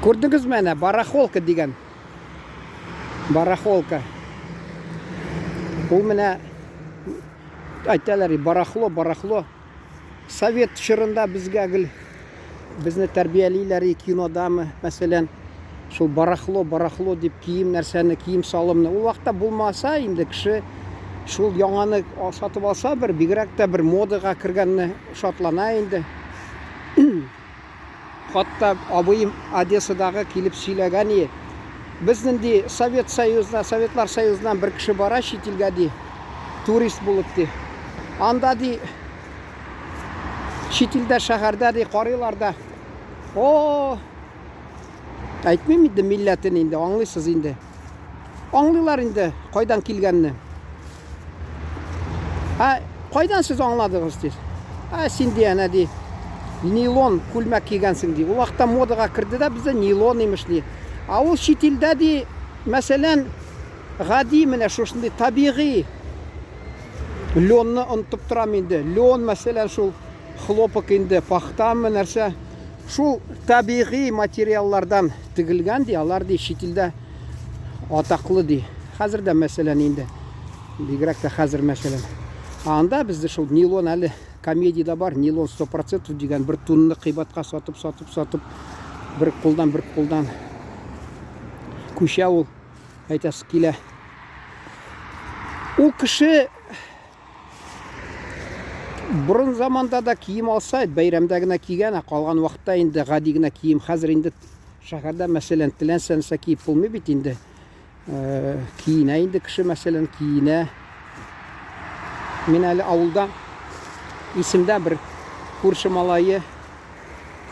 Күрдегезме әнә, барахолка дигән. Барахолка. Ул менә әйтәләр, барахло, барахло. Совет чорында безгә гел безне тәрбиялиләр и кинодамы, мәсәлән, шул барахло, барахло дип кием нәрсәне, кием салымны. Ул вакытта булмаса инде кеше шул яңаны сатып алса бер, бигрәк тә бер модага кергәнне шатлана инде. Хатта абыем Одессадагы килеп сөйләгән и, безнең ди Совет Союзына, Советлар Союзыннан бер кеше бара чит илгә ди, турист булып ди. Анда ди чит илдә шәһәрдә ди карыйлар да. О, әйтмим инде милләтен инде, аңлыйсыз инде. Аңлыйлар инде кайдан килгәнне. Ә кайдан сез аңладыгыз ди. Ә син ди әнә ди нейлон күлмәк кигәнсең ди. Ул вакытта модага керде дә бездә нейлон имеш ди. Ә ул чит илдә ди, мәсәлән, гади менә шушындый табигый ленны онытып торам инде. Лен, мәсәлән, шул хлопок инде, пахтамы нәрсә. Шул табигый материаллардан тегелгән ди, алар ди чит илдә атаклы ди. Хәзер дә мәсәлән инде, бигрәк тә хәзер мәсәлән. Ә анда бездә шул нейлон әле комедиядә бар, нейлон 100% дигән бер тунны кыйбатка сатып, сатып, сатып, бер кулдан, бер кулдан күчә ул, әйтәсе килә. Ул кеше Борын заманда да кием алса, бәйрәмдә генә кигән, ә калган вакытта инде гади генә кием. Хәзер инде шәһәрдә, мәсәлән, теләнсә нәрсә киеп булмый бит инде. Э, киенә инде кеше, мәсәлән, киенә. Мин әле авылда исемдә бер күрше малае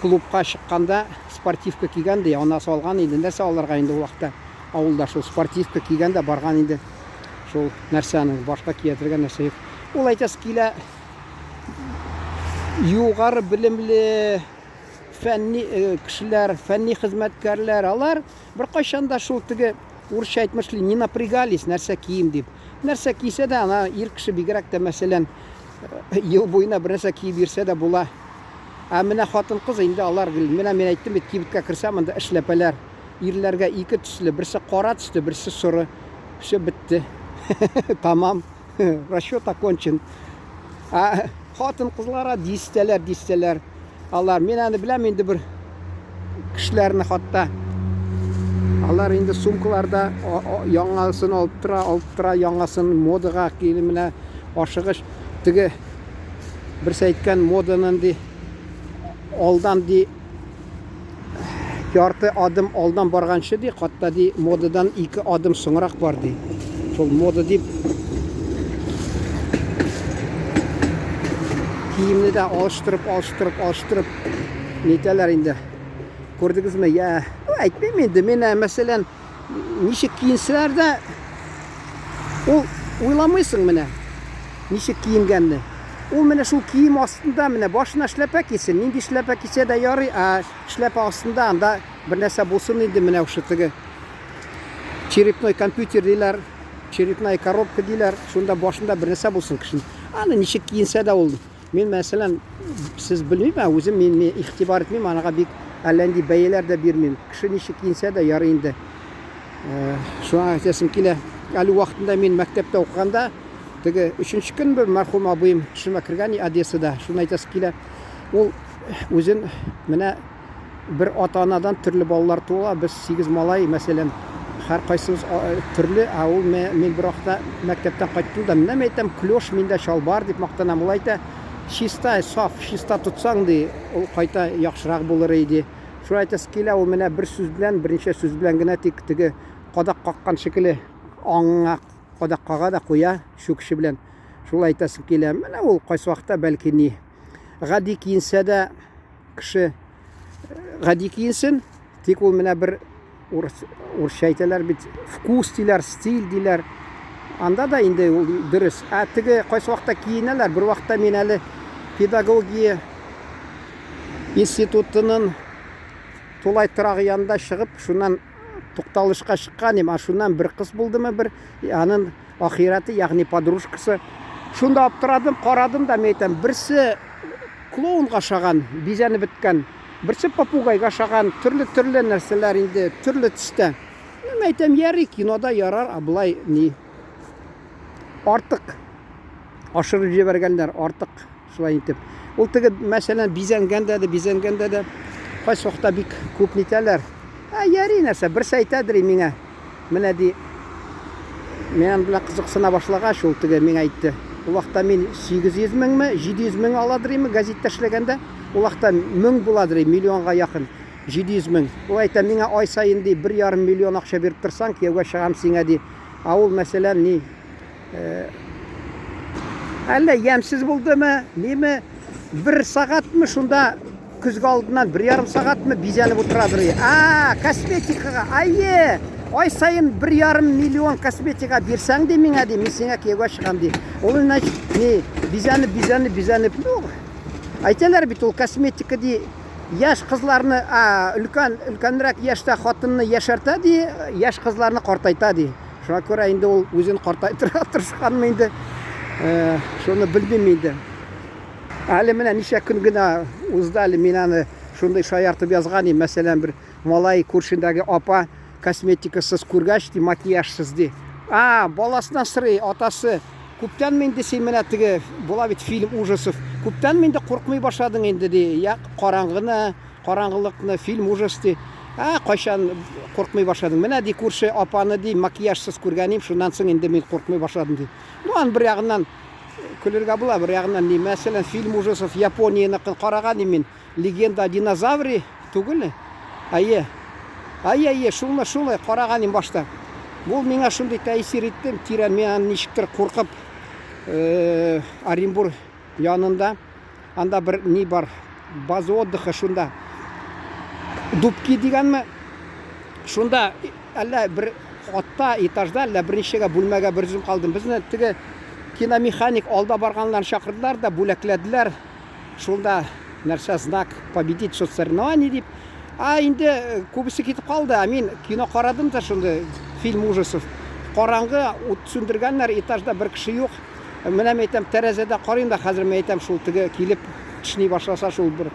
клубка чыкканда спортивка кигән ди, анасы алган инде, нәрсә алырга инде ул вакытта авылда шул спортивка кигән дә барган инде шул нәрсәнең башка кия торган нәрсә юк. Ул әйтәсе килә, югары белемле фәнни э, кешеләр, фәнни хезмәткәрләр, алар беркайчан да шул теге урысча әйтмешли не напрягались, нәрсә кием дип. Нәрсә кисә дә, ана ир кеше бигрәк тә, мәсәлән, э, ел буена бер нәрсә киеп йөрсә дә була. Ә менә хатын-кыз инде алар гел, менә мин әйттем бит, кибеткә керсәм, анда эшләпәләр. Ирләргә ике төсле, берсе кара төсле, берсе соры. Все бетте. Тамам. Расчет окончен. Ә хатын-кызларга дистәләр, дистәләр. Алар, мин аны беләм инде бер кешеләрне хатта. Алар инде сумкаларда яңасын алып тора, алып тора, яңасын модага килеп менә ашыгыч. Теге Берсе әйткән, моданын ди, алдан ди, ярты адым алдан барганчы ди, хатта ди, модадан ике адым соңрак бар ди. Шул мода дип киемне дә алыштырып, алыштырып, алыштырып нитәләр инде. Күрдегезме? Я, әйтмим инде, мин, мәсәлән, Ничек киенсәләр дә, ул уйламыйсың менә, ничек киенгәнне. Ул менә шул кием астында менә башына эшләпә кисен, нинди эшләпә кисә дә ярый, ә эшләпә астында анда бер нәрсә булсын инде менә шушы теге черепной компьютер диләр, черепная коробка диләр, шунда башында бер нәрсә булсын кешенең. Аны ничек киенсә дә ул Мин, мәсәлән, сез белмим, ә үзем мин, мин игътибар итмим, анага бик әллә нинди бәяләр дә бирмим. Кеше ничек киенсә дә ярый инде. Э, шуңа әйтәсем килә. Әле вакытында мин мәктәптә укыганда, теге өченче көн бер мәрхүм абыем төшемә кергән Одессада. Шуны әйтәсе килә. Ул үзен менә Бер ата-анадан төрле балалар туа, без сигез малай, мәсәлән, һәркайсыбыз төрле, ә ул мин бер вакытта мәктәптән кайттым да, менә мин әйтәм, клеш миндә чалбар дип мактанам. Ул әйтә, чиста, саф, чиста тотсаң, ди, ул кайта яхшырак булыр иде. Шулай әйтәсе килә, ул менә бер сүз белән, берничә сүз белән генә тик теге кадак каккан шикелле аңыңа кадак кага да куя чүкече белән. Шулай әйтәсем килә. Менә ул кайсы вакытта бәлки ни гади киенсә дә Кеше гади киенсен, тик ул менә бер урыс, урысча әйтәләр бит, вкус диләр, стиль диләр. Анда да инде ул дөрес. Ә теге кайсы вакытта киенәләр, бер вакытта мин әле педагогия институтының тулай торагы янында чыгып, шуннан тукталышка чыккан идем. А шуннан бер кыз булдымы бер, анын ахирәте, ягъни подружкасы. Шунда аптырадым, карадым да, мин әйтәм, берсе клоунга ошаган, бизәнеп беткән. Берсе попугайга ошаган, төрле-төрле нәрсәләр инде, төрле төстә. Мин әйтәм, ярый, кинода ярар, ә болай ни? Артык ашырып җибәргәннәр, артык шулай итеп. Ул теге, мәсәлән, бизәнгәндә дә, бизәнгәндә дә кайсы вакытта бик күп нитәләр. Ә ярый нәрсә, берсе әйтәдер миңа. Менә ди, мин аның белән кызыксына башлагач, ул теге миңа әйтте. Ул вакытта мин 800 меңме, 700 мең аладыр име газетта эшләгәндә. Ул вакытта мең буладыр, миллионга якын. 700 мең. Ул әйтә, миңа ай саен ди, 1,5 миллион акча биреп торсаң, кияүгә чыгам сиңа ди. Ә ул, мәсәлән, ни, әллә ямьсез булдымы, ниме, бер сәгатьме шунда көзге алдыннан бер ярым сәгатьме бизәнеп утырадыр. А, косметикага, әйе, ай саен 1,5 миллион косметика бирсәң ди миңа ди, мин сиңа кияүгә чыгам ди. Ул значит, ни, бизәнеп, бизәнеп, бизәнеп, ну, әйтәләр бит ул косметика ди, яшь кызларны, а, өлкән, өлкәнрәк яшьтә хатынны яшәртә ди, яшь кызларны картайта ди. Шуңа күрә инде ул үзен картайтырга тырышканмы инде, э, шуны белмим инде. Әле менә ничә көн генә узды әле мин аны шундый шаяртып язган идем. Мәсәлән, бер малай күршендәге апа косметикасыз күргәч, ди, макияжсыз ди. А, баласыннан сорый, атасы, күптәнме инде син менә теге була бит фильм ужасов, күптәнме инде куркмый башладың инде ди, я караңгыны, караңгылыкны, фильм ужас ди. Ә, кайчан куркмый башладың? Менә ди күрше апаны ди макияжсыз күргән идем, шуннан соң инде мин куркмый башладым ди. Ну, аны бер ягыннан көлергә була, бер ягыннан ни, мәсәлән, фильм ужасов Японияныкын караган идем мин. Легенда о динозавре түгел. Әйе. Әйе, әйе, шуны шулай караган идем башта. Бу миңа шундый тәэсир итте, тирән мин аны ничектер куркып, э, Оренбург янында анда бер ни бар, база отдыха шунда. Дубки дигәнме? Шунда әллә бер катта, этажда, әллә берничәгә бүлмәгә бер үзем калдым. Безне теге киномеханик алда барганнарын чакырдылар да бүләкләделәр. Шунда нәрсә знак победить соцсоревнование дип. А инде э, күбесе китеп калды, а мин кино карадым да шунда фильм ужасов. Караңгы, ут сүндергәннәр, этажда бер кеше юк. Менә мин әйтәм, тәрәзәдә карыйм да, хәзер мин әйтәм, шул теге килеп тешни башласа, шул бер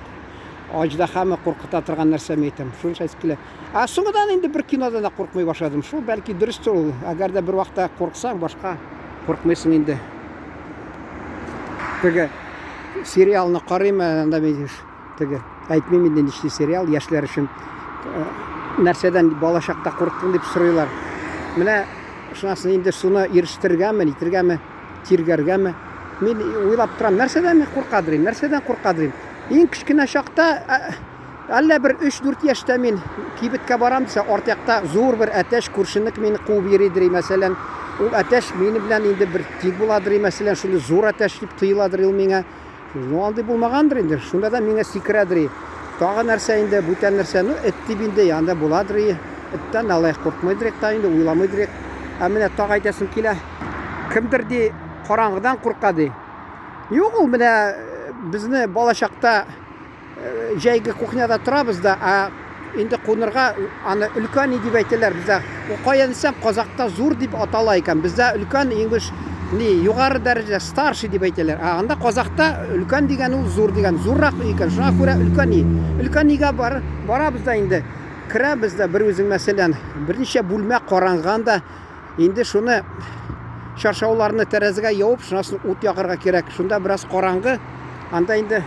аждаһамы куркыта торган нәрсә мин әйтәм. Шунысы әйтеп килә. Ә соңыдан инде бер кинодан да куркмый башладым. Шул бәлки дөрестер ул. Әгәр дә бер вакытта курксаң, башка куркмыйсың инде. Теге сериалны карыйм, анда мин теге әйтмим инде ничә сериал яшьләр өчен э, нәрсәдән балачакта курктың дип сорыйлар. Менә шунасын инде шуны ирештерергәме, нитергәме, тиргәргәме? Мин уйлап торам, нәрсәдән мин куркадыр, нәрсәдән куркадыр? Иң кечкенә чакта Әллә бер өч-дүрт яшьтә мин кибеткә барам дисә, арт якта зур бер әтәч күршенек мине куып йөридер, мәсәлән. Ул әтәч мине белән инде бер тик буладыр, мәсәлән, шундый зур әтәч дип тоеладыр ул миңа. Ну, андый булмагандыр инде. Шунда да миңа сикерәдер. Тагы нәрсә инде, бүтән нәрсә. Ну, эт дип инде, анда буладыр. Эттән алай куркмыйдыр та инде, уйламыйдыр. Ә менә тагы әйтәсем килә. Кемдер ди, караңгыдан курка ди. Юк, ул менә э, безне балачакта җәйге кухняда торабыз да, ә инде кунырга аны өлкән дип әйтәләр бездә. Ул кая дисәм, казакта зур дип атала икән. Бездә өлкән инглиш ни югары дәрәҗә старший дип әйтәләр. Ә анда казакта өлкән дигән ул зур дигән, зуррак икән. Шуңа күрә өлкән өй. Өлкән өйгә бар, барабыз да инде. Керәбез дә бер үзең мәсәлән, берничә бүлмә караңгы анда. Инде шуны чаршауларны тәрәзәгә явып, шунасын ут ягарга кирәк. Шунда бераз караңгы. Анда инде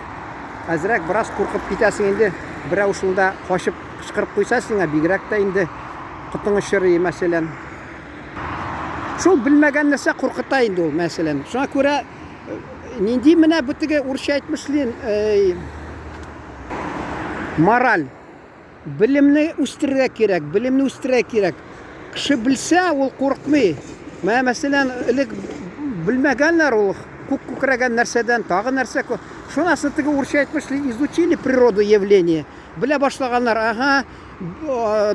әзрәк бераз куркып китәсең инде. Берәү шунда качып кычкырып куйса сиңа, бигрәк тә инде котың очырый, мәсәлән. Шул белмәгән нәрсә куркыта инде ул, мәсәлән. Шуңа күрә э, нинди менә бу теге урысча әйтмешли, э, мораль. Белемне үстерергә кирәк, белемне үстерергә кирәк. Кеше белсә, ул курыкмый. Менә мәсәлән, элек белмәгәннәр ул күк күкрәгән нәрсәдән, тагы нәрсә. Шунысы теге урысча әйтмешли, изучили природу явления. Белә башлаганнар, ага,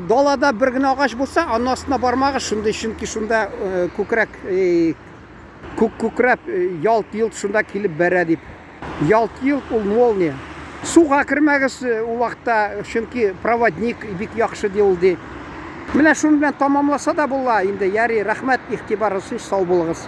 далада бер генә агач булса, аның астына бармагыз, шундый, чөнки шунда э, күкрәк, э, күк күкрәп, э, ялт-йолт шунда килеп бәрә дип. Ялт-йолт ул молния. Суга кермәгез э, ул вакытта, чөнки проводник бик яхшы ди ул ди. Менә шуның белән тамамласа да була инде. Яри, рәхмәт игътибарыгыз өчен, сау булыгыз.